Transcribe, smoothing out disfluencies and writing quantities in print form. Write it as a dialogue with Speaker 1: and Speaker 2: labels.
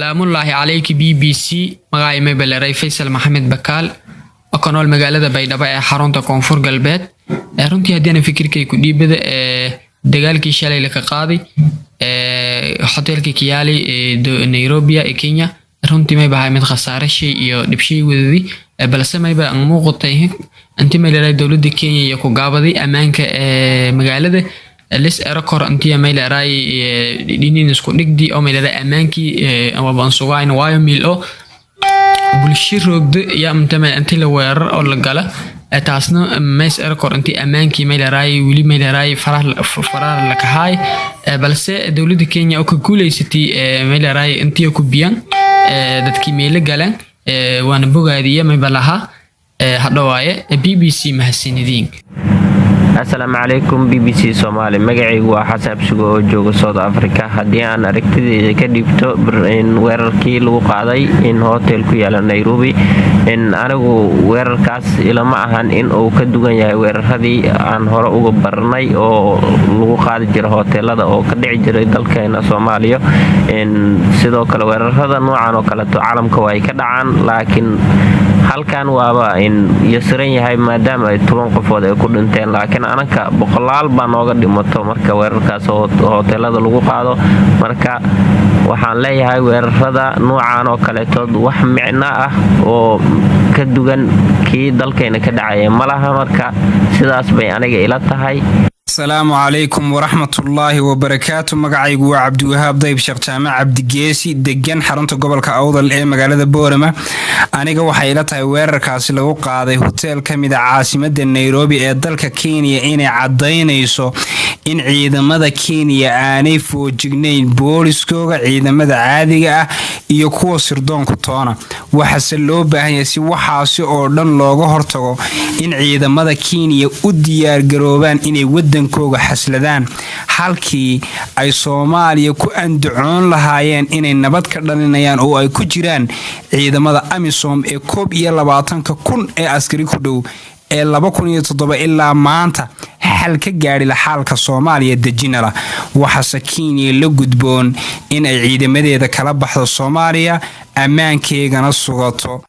Speaker 1: Salaamullaahi calayki BBC. Magacay mayba leeray Faysal Maxamed Bakaal oo ka nool magaalada Baydhabo ee xarunta Koonfur Galbeed. Runtii haddii aan fikirkay ku dhiibada ee dagaalkii shalay laka qaaday ee hotelka Kiali ee Nairobi ee Kenya, runtii may bahay mid khasaare shay iyo dhibshay wadadi, balse mayba aan muuqatay intii may leedahay dowladda Kenya iyo ku gaabaday ammaanka ee magaalada lis erokor intii may leedahay dhinin isku dhigdi oo may leedahay ammaankii amaba aan sugayn, waayo miil oo bulsho roogdo yaa inta intii la weerar oo la gala, taasna mays erokor intii ammaankii may leedahay weli may leedahay faraha la kahaay. Balse dowladda Kenya oo ka guuleysatay may leedahay intii ku biyan dadkii meelo galeen, waana bogaadiya mayba lahaa hadhawaaye BBC, mahadsanidin.
Speaker 2: Asalaamu calaykum BBC Soomaali, magacaygu waa Xasan Absugo oo jooga South Africa. Haddii aan aragtideyda ka dhiibto weerarkii lagu qaaday in hotel ku yaala Nairobi, anigu weerarkaas ilama ahan in uu ka duwan yahay weeraradii aan hore uga baranay oo lagu qaadi jira hoteelada oo ka dhici jiray dalkeena Soomaaliya. Sidoo kale weerarada noocan oo kaleeto caalamka waa ay ka dhacaan, laakiin halkan waaba yasiran yahay maadaama ay 10 qofood ay ku dhinteen, laakiin anaka boqolaal baa nooga dhimato marka weerarkaas hoteelada lagu qaado. Marka waxaan leeyahay weerarada noocan oo kaleetood wax micno ah oo ka duwan kii dalkayna ka dhacaya malaha. Marka sidaas bay aniga ila tahay.
Speaker 3: Asalaamu calaykum waraxmatullaahi wabarakaatu. Magacaygu waa Cabdiwahaab Dayb Sheekh Jaamac Cabdigeesi, degan xarunta gobolka Awdal ee magaalada Boorama. Aniga waxay ila tahay weerarkaasi lagu qaaday hoteel ka mid a caasimada Nairobi ee dalka Kenya inay caddaynayso in ciidamada Kenya aanay foojignayn, booliskooga, ciidamada caadiga ah iyo kuwa sirdoonku toona. Waxaase loo baahan yahay, si waxaasi oo dhan looga hortago, in ciidamada Kenya u diyaargaroobaan inay wadankooga xasladaan halkii ay Soomaaliya ku andacoon lahaayeen inay nabad ka dhalinayaan oo ay ku jiraan ciidamada AMISOM ee 21,000 ee askari ku dhow ee 2007 ilaa maanta xal ka gaadhi la xaalka Soomaaliya dejinala. Waxaase Kenya la gudboon in ay ciidamadeeda kala baxdo Soomaaliya, ammaankeegana sugato.